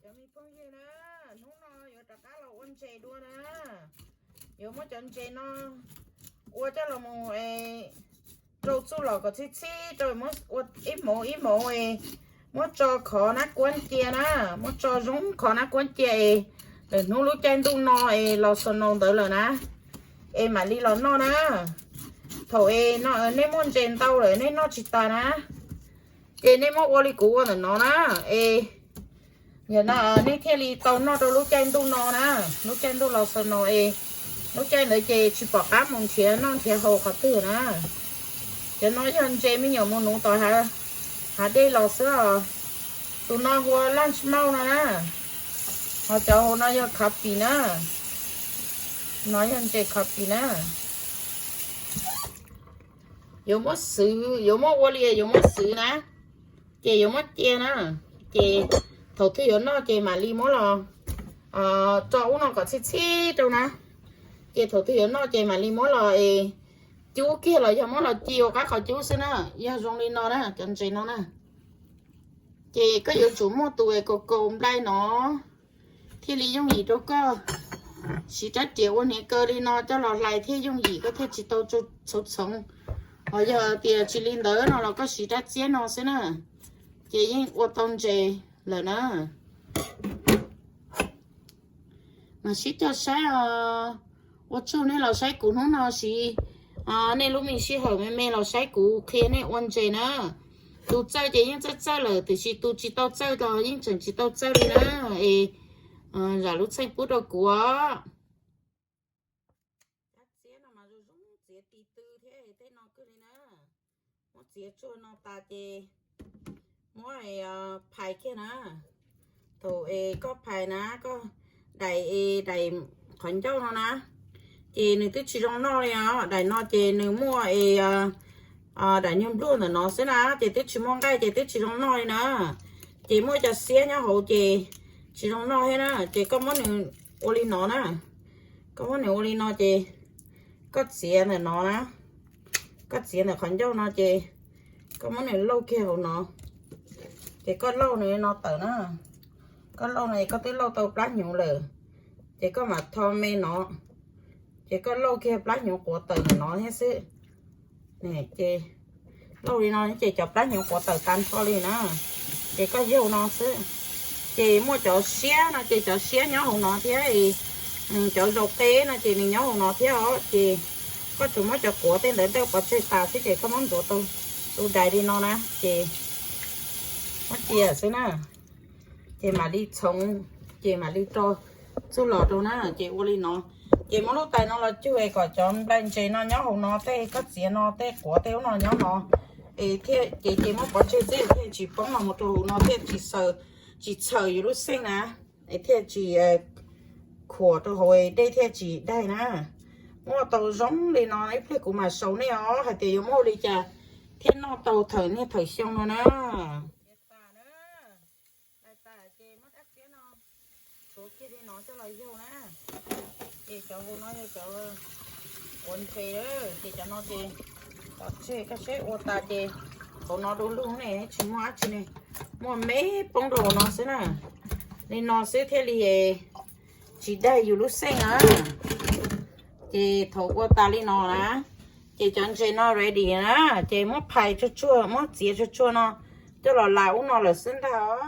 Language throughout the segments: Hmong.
Cov me phooj ywg na, hnub no yuav rov qab los ua ntses dua na. Yuav muab cov ntses no ua coj los mus rau txuj lom kom txhij txhij rau, ib hmov ib hmov es muab tso khov nab kuab cia na, muab tso zoo khov nab kuab cia es lwm hnub lub caij ntuj no es los snow ntawd lawm na, es mam li los noj na. Thaum es no nej muaj ntses ntau lawm nej noj tsis tas na, ces nej muab ua li kuv ua ntawm no na, es yog no nej thiaj li tau noj rau lub caij ntuj no na. Lub caij ntuj los snow es lub caij ntawd ces tsis pom qab mus nrhiav noj nrhiav haus qhov twg na. Cov no yog ntses me nyuam mus nuv tom hav dej los xwb os. Tus no hu ua lunch mouse no na, ho cov hauv no yog coffee na. No yog ntses coffee na. Yuav muab xwv, yuav muab ua li yuav muab xwv na, ces yuav muab cia na. Ces thaum twg yuav noj ces mam li muab los tso ub no kom txhij txhij rau na. Ces thaum twg yuav noj ces mam li muab los es cub kiag los yog muab los ci ua qab qhov cub xwb na. Yog zoo li no na, cov ntses no na, ces koj yuav tsum muaj tus es kaus kaus nplai no thiaj li yooj yim rau koj siv rab riam ua hniav kaw li no coj los hlais thiaj yooj yim, koj thiaj tsis tau txhoov txhoov. Ho yog tias tsis li ntawd no los koj siv rab txiab no xwb na, ces yeej ua tau ntses lawm na. Mas sib cog saib os. Ua tsaug nej los saib kuv hnub no siv nej lub me sij hawm me me los saib kuv qhia nej ua ntses na. Tus txawj ces yeej txawj txawj lawm, tiam sis tus tsis tau txawj los yeej tseem tsis tau txawj li na. Es zam lub txim pub rau kuv os. Rab txiab no mas zoo zoo txiav ris tw thiab tej no kawg li na. Muab txiav tsuag no tas ces muab phais kiag na. Thaum es koj phais na, koj daim es daim qhov ncauj no na, ces nws twb tsis zoo noj li os. Daim no ces nws muaj es daim nyuag npluaj ntawm no xwb na, ces twb tsis muaj nqaij ces twb tsis zoo noj li na. Ces muaj cov xiab nyob hauv ces tsis zoo noj thiab na. Ces koj muab nws ua li no na, koj muab nws ua li no ces koj txiav ntawm no na, koj txiav ntawm qhov ncauj no ces koj muab nws lauj kiag hauv no, ces koj lauj nws no tawm na. Koj lauj no es koj twb lauj tau plab hnyuv lawm, ces koj mam tho me no, ces koj lauj kiag plab hnyuv quav tawm ntawm no thiab xwb. Ces lauj li no ces cov plab hnyuv quav tawm tag nrho li na. Ces koj yaug no xwb. Ces muaj cov siab no ces cov siab nyob hauv no thiab, cov zaus qe no ces nws nyob hauv no thiab os. Ces koj tsuas muab cov quav tej ntawd dawj pov tseg tas xwb ces koj muab ntxuav tau tus dais li no na, ces muab cia xwb na. Ces mam li txhoov, ces mam li rau txuj lom rau na. Ces ua li no, ces muab lub tais no los cug kom cov nplai ntses no nyob hauv no, tej koj txiav no tej quav tej ub no nyob no, es thiaj ces ces muab pov tseg xwb thiaj tsis poob los mus rau hauv no thiaj tsis txhaws, tsis txhaws yus lub xeej na, es thiaj tsis khuam rau hauv dej thiaj tsis daig na. Muaj tau zoo li no ib pliag kuv mam sau nej os hais tias yuav muaj li cas thiaj noj tau thawm niaj thawm xyoo no na. Tais tas na, tais tas ces muab rab txiab no tshuav kiag li no coj los yaug na. Ces cov hauv no yog cov quav ntses, ces cov no ces pov tseg koj seb ua tas ces hauv no du lug ne tsis muaj dab tsi ne, muaj me poob rau hauv no xwb na. Li no xwb thiaj li tsis daig yus lub xeej na. Ces thaum ua tas li no na, ces cov ntses no ready na, ces muab phais tsuag tsuag, muab txiav tsuag tsuag no coj los lais ub no lawm xwb ntag os.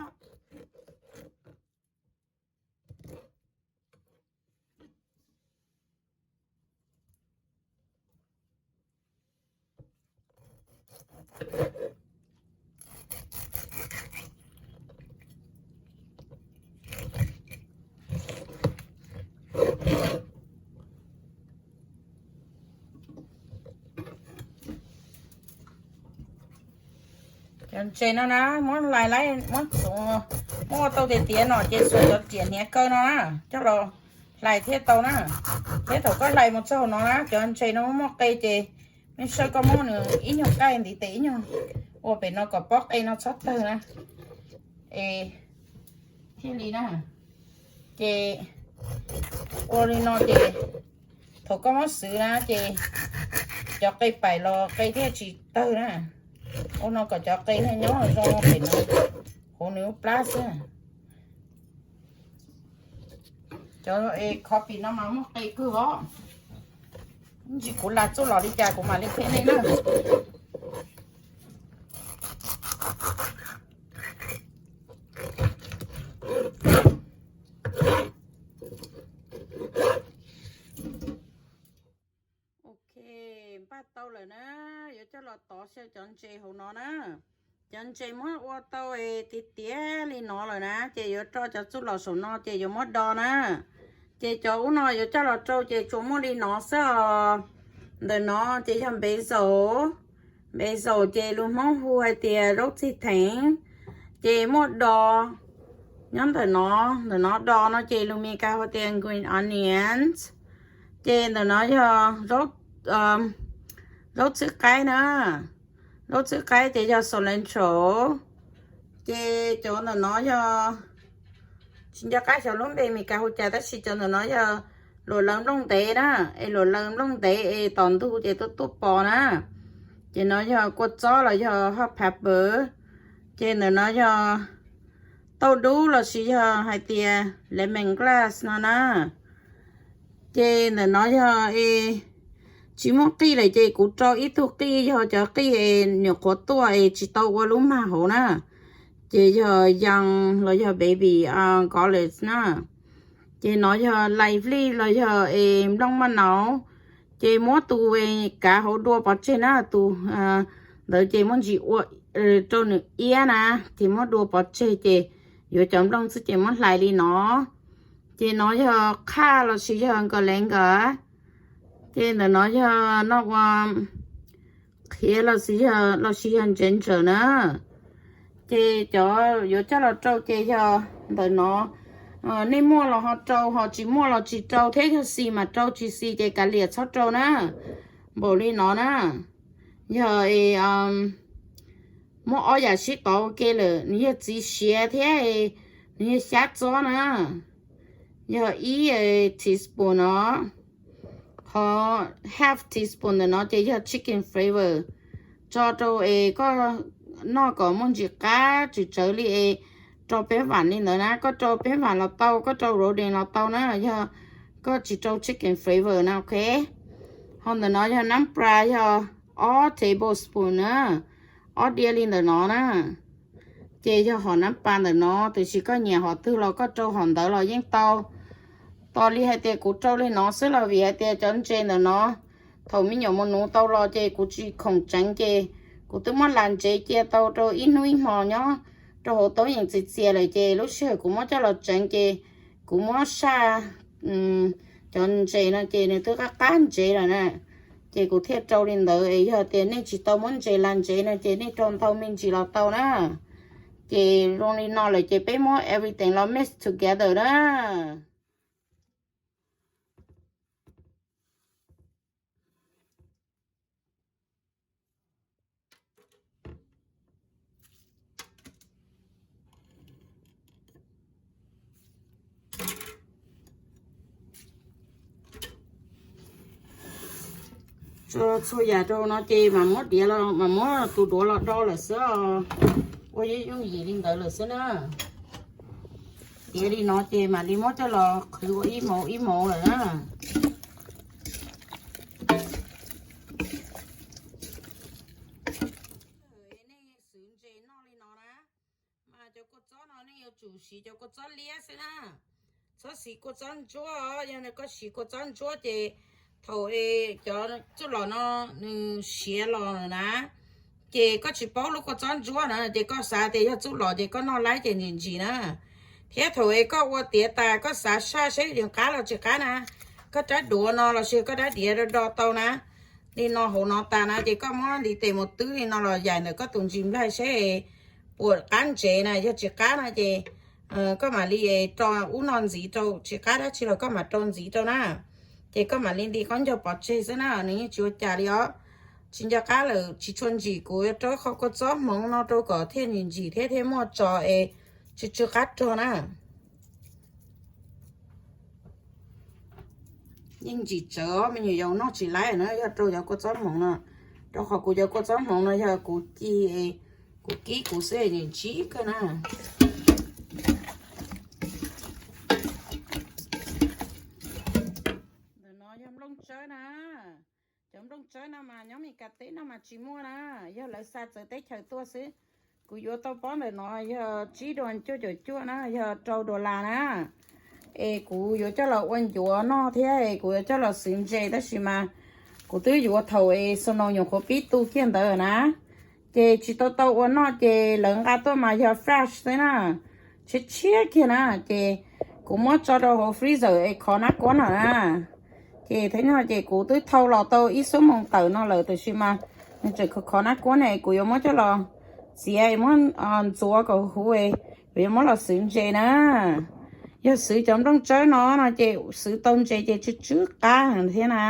Cov ntses no na, muab hlais, muab, muab ua tau tiav tiav no ces xuas cov riam hniav kaw no na, coj los hlais thiaj tau na. Thiab thaum koj hlais mus txog hauv no na, cov ntses no muaj qe ces mej sawj koj muab nws ib nyuag nqaij ntiv tes ib nyuag ua pem no kom pob qe no txhob tawg na. Es thiaj li na, ces ua li no ces thaum koj muab xwv na ces cov qe paim los qe thiaj tsis tawg na. Ua no kom cov qe thiaj nyob zoo pem no, hauv nws lub plab xwb. Cov coffee no mas muaj qe kawg os. Ntsis kuv lam txuj lom li cas kuv mam li qhia nej na. Ok, npaj tau lawm na, yuav coj los tov xyaw cov ntses hauv no na. Cov ntses muab ua tau tiav tiav li no lawm na, ces yuav rau cov txuj lom saum no ces yuav muab do na. Ces cov ub no yuav coj los rau ces tsuas muaj li no xwb os. Ntawm no ces yog basil, basil ces lus Hmoob hu hais tias zaub txhim theev, ces muaj do nyob ntawm no, ntawm no do no ces lus Meskas hu tias green onions, ces ntawm no yog zaub txhwb qaib na, zaub txhwb qaib ces yog cilantro, ces cov ntawm no yog, tsis nco qab xyov lub npe Meskas hu cas tab sis cov ntawm no yog luam laws nplooj ntev na, es luam laws nplooj ntev es tom ntug ces tuaj tuaj pos na. Ces no yog kua txob los yog hot pepper, ces ntawm no yog tauj dub los sis yog hais tias lemon grass no na. Ces ntawm no yog es tsis muaj qij lawm ces kuv rau ib tug qij, yog cov qij es nyuam qhuav tuaj es tsis tau ua lub mag hauv na. Ces yog young los yog baby garlic na. Ces no yog lais vlij los yog es nplooj maj nau, ces muab tus kav hauv dua pov tseg na, tus ntawd ces muaj ntsis ua rau nws iab na, ces muab dua pov tseg ces yuav cov nplooj xwb ces muab hlais li no. Ces no yog qhaj los sis yog nkawd le nkawd, ces ntawm no yog noj ua qhiav los sis yog ntsev ntsaws na. Ces cov yuav coj los rau ces yog ntawm no, nej muaj los ho rau, ho tsis muaj los tsis rau thiab, yog xis mas rau, tsis xis ces kav liam txhob rau na. Npaum li no na, yog muab ob yam sib tov ua ke lawm, nws yog txiv siav thiab nws yog xyab txob na. Yog ib teaspoon no, qhov half teaspoon ntawm no ces yog chicken flavor, tso rau es koj noj kom muaj ntsis qab tsis tsawv li es rau peb vam li ntawd na, koj rau peb vam los tau, koj rau rau dees los tau na, yog koj tsis rau chicken flavor na, ok. Ho ntawm no yog nab plas yog ob tablespoon na, ob diav li ntawm no na. Ces yog hom nab plas ntawm no, tiam sis koj nyiam hom twg los koj rau hom ntawd los yeej tau. Tos li hais tias kuv rau li no xwb los vim hais tias cov ntses ntawm no thaum me nyuam mus nuv tau los ces kuv tsis khoom tseev ces kuv twb muab las ntsev cia tau rau ib hnub ib hmo nyob rau hauv taub yeem txias txias lawm ces lub sij hawm kuv muab coj los tseev ces kuv muab saj cov ntses no ces nws twb qab qab ntsev lawm na. Ces kuv thiaj rau li ntawd es yog tias nej tsis tau muab ntses las ntsev no ces nej rau ntau me ntsis los tau na. Ces zoo li no lawm ces peb muab everything los mix together na. Tso txhua yam rau no ces mam muab diav los mam muab tus duav los do lawm xwb os. Ua yooj yooj yim li ntawd lawm xwb na. Diav li no ces mam li muab coj los qhwv ua ib mov ib mov lawm na. Nej xwv ntses noj li no na, mas cov kua txob no nej yuav tsum siv cov kua txob liab xwb na. Txhob siv kua txob ntsuab os, yog koj siv kua txob ntsuab ces thaum cov txuj lom no nws siav los lawm na, ces koj tsis paub lub kua txob ntsuab na ces koj xav tias yog txuj lom ces koj noj laib ces ntsim ntsim na. Thiab thaum es koj ua tiav tas koj xav saj seb nws qab los tsis qab na, koj rab duav no los sis koj rab diav do do tau na. Li no hauv no tas na ces koj muab ntiv tes mus twb li no los yaim ntawm koj tus ntsis nplaig seb puas qab ntsev na, yog tsis qab no ces koj mam li rau ub no ntxiv rau, tsis qab dab tsi los koj mam rau ntxiv rau na. Ces koj mam li nti qaub ncaug pov tseg xwb na, nws yeej tsis ua cas li os. Tsis nco qab lawm tsis tshua ntsim, kuv yuav rau qhov kua txob hmoov no rau kom thiaj ntsim ntsim thiab thiaj muaj tso es tsw tsw qab rog na. Yeej ntsim tsawv os, me nyuam yaus noj tsis laib na yog rau cov kua txob hmoov no, rau qhov kuv cov kua txob hmoov no yog kuv ci, kuv kib kuv xwb es ntsib kawg na. Cov nplooj tsawb no mas nyob Meskas teb no mas tsis muaj na, yog lawv xa txawv teb chaws tuaj xwb. Kuv yuav tau pob ntawm no yog tsib dua cuaj caum cuaj na, yog rau dollar na. Es kuv yuav coj los ua ncuav noj thiab es kuv yuav coj los xwv ntses, tab sis mas kuv twb yuav thaum es snow nyuam qhuav pib tu kiag ntawd na, ces tsis tau tau ua noj ces lawv nqa tuaj mas yog fresh xwb na, tshiab tshiab kiag na, ces kuv muab tso rau hauv freezer es khov nab kuab no na. Ces thiab no ces kuv twb thau los tau ib xuab moos tawm no lawm, tab sis mas nws tseem khov khov nab kuab ne, kuv yuav muab coj los txiav, muab ntxuav kom huv, kuv yuav muab los xwv ntses na. Yog xwv cov nplooj tsawb no no ces xwv tau ntses ces tsw tsw qab heev thiab na.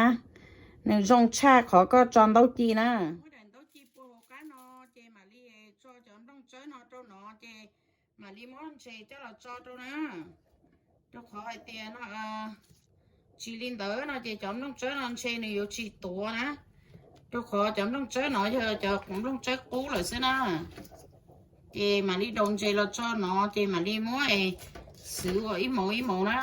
Nws zoo tshaj qhov koj tso ntaub ci na. Muab daim ntaub ci pua hauv qab no, ces mam li tso cov nplooj tsawb no rau no, ces mam li muab ntses coj los tso rau na. Rau qhov hais tias no, tsis li ntawd no ces cov nplooj tsawb no ntshe nws yuav tsis tuav na. Rau qhov cov nplooj tsawb no yog cov nplooj tsawb qub lawm xwb na. Ces mam li daus ntses los tso no, ces mam li muab xwv ua ib mos ib mos na.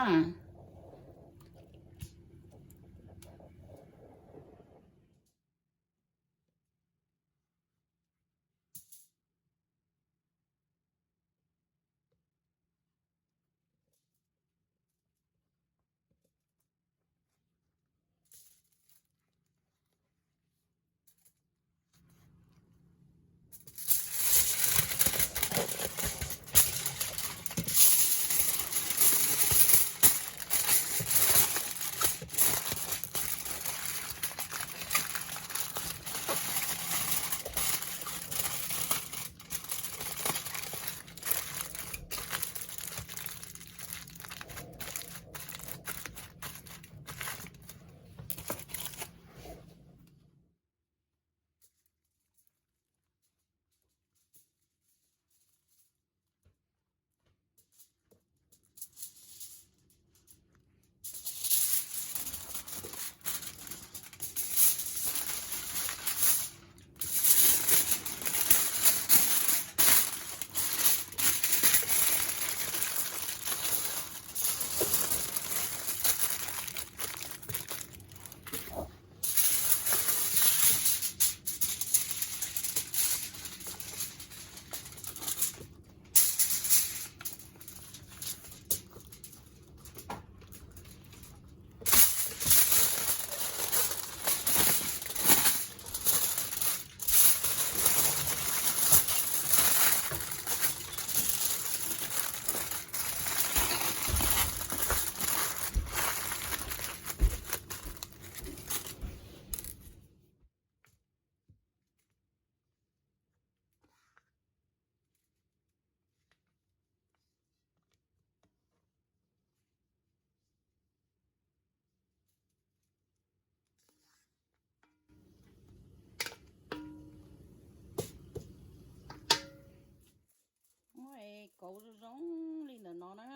Muab kauv zoo zoo li ntawm no na.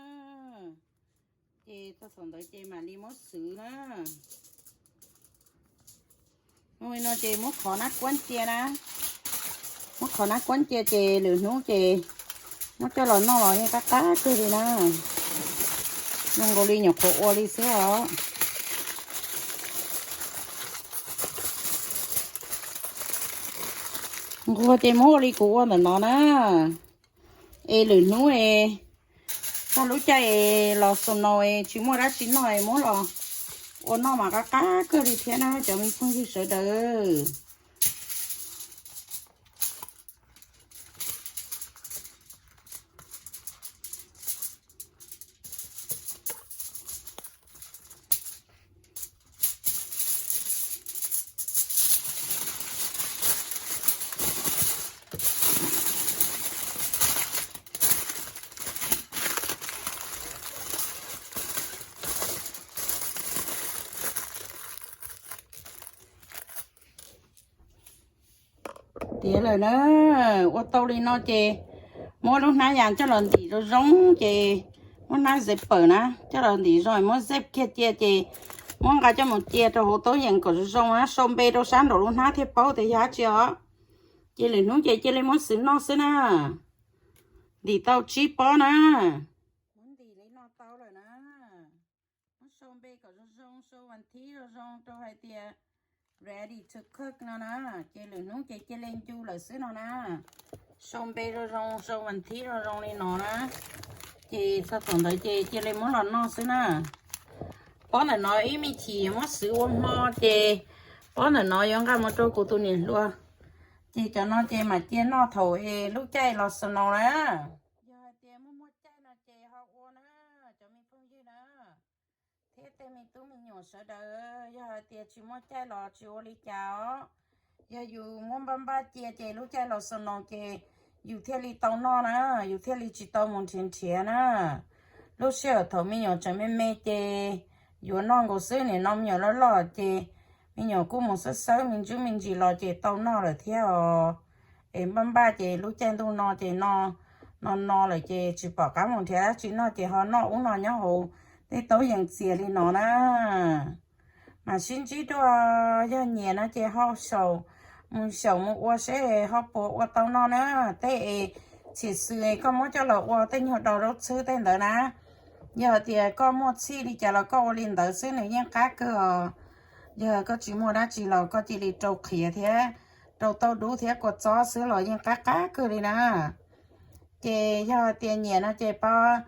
Ces txog thaum ntawd ces mam li muab xwv na. Ua li no ces muab qhov nab kuab cia na. Muab qhov nab kuab cia ces lwm hnub ces muab coj los noj los yeej qab qab kawg li na. Zoo nkaus li nyuam qhuav ua li xwb os. Nquag ces muab ua li kuv ua ntawm no na. Es lwm hnub es txog lub caij es los snow es tsis muaj dab tsi noj es muab los ua noj mas qab qab kawg li thiab na cov me phooj ywg sawv daws. Tiav lawm na, ua tau li no ces muab lub hnab yas coj los ntim zoo zoo ces muab hnab zipper na coj los ntim zoo, muab zip kiag cia ces muab nqa coj mus cia rau hauv tub yees kom zoo zoo na, sau npe rau sab nraum lub hnab thiaj paub tias yog dab tsi os. Ces lwm hnub ces cia li muab xwv noj xwb na. Ntim tau tsib pob na. Muab ntim li no tau lawm na. Muab sau npe kom zoo zoo, sau vas thib zoo zoo rau hais tias ready to cook no na. Ces lwm hnub ces cia li ncu lawm xwb no na. Sau npe zoo zoo, sau vas thiv zoo zoo li no na. Ces txog thaum ntawd ces cia li muab los noj xwb na. Pob ntawm no ib me chim muab xwv ua hmo ces pob ntawm no yuav nqa mus rau kuv tus niam hluas. Ces cov no ces mam cia noj thaum es lub caij los snow na. Yog hais tias muaj muaj caij no ces ho ua na, cov me phooj ywg na, thiab tej me tub me nyuam sawv daws, yog hais tias tsis muaj caij los tsis ua li cas os. Yog yus muab npaj npaj cia ces lub caij los snow ces yus thiaj li tau noj na, yus thiaj li tsis tau mus nrhiav nrhiav na. Lub sij hawm thaum me nyuam tseem me me ces yuav noj nkaus xwb, nim no me nyuam loj loj ces me nyuam kuj mus xawb xawb me ntsis me ntsis los ces tau noj lawm thiab os. Es npaj npaj ces lub caij ntuj no ces no no no lawm ces tsis pom qab mus nrhiav dab tsi noj ces ho noj ub no nyob hauv tej taub yees txias li no na. Mas sib ntsib dua, yog nyiam no ces ho xyaum, mus xyaum mus ua seb ho puas ua tau noj na. Tej es txhim xws koj muab coj los ua tej nyuag daus zaub txhwb tej ntawd na, yog tias koj muaj txhij li cas los koj ua li ntawd xwb nws yeej qab kawg os. Yog koj tsis muaj dab tsi los koj cia li rau qhiav thiab rau tauj dub thiab kua txob xwb los yeej qab qab kawg li na. Ces yog tias nyiam no ces pab,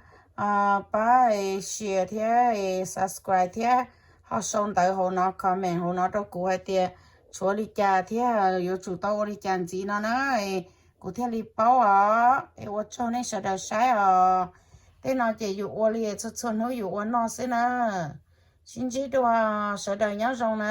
pab share thiab subscribe thiab ho sau ntawv hauv no, comment hauv no rau kuv hais tias tshuav li cas thiab yuav tsum tau ua li cas ntxiv no na, kuv thiaj li paub os. Es ua tsaug nej sawv daws saib os. Tej no ces yus ua li txhua txhua hnub yus ua noj xwb na. Sib ntsib dua, sawv daws nyob zoo na.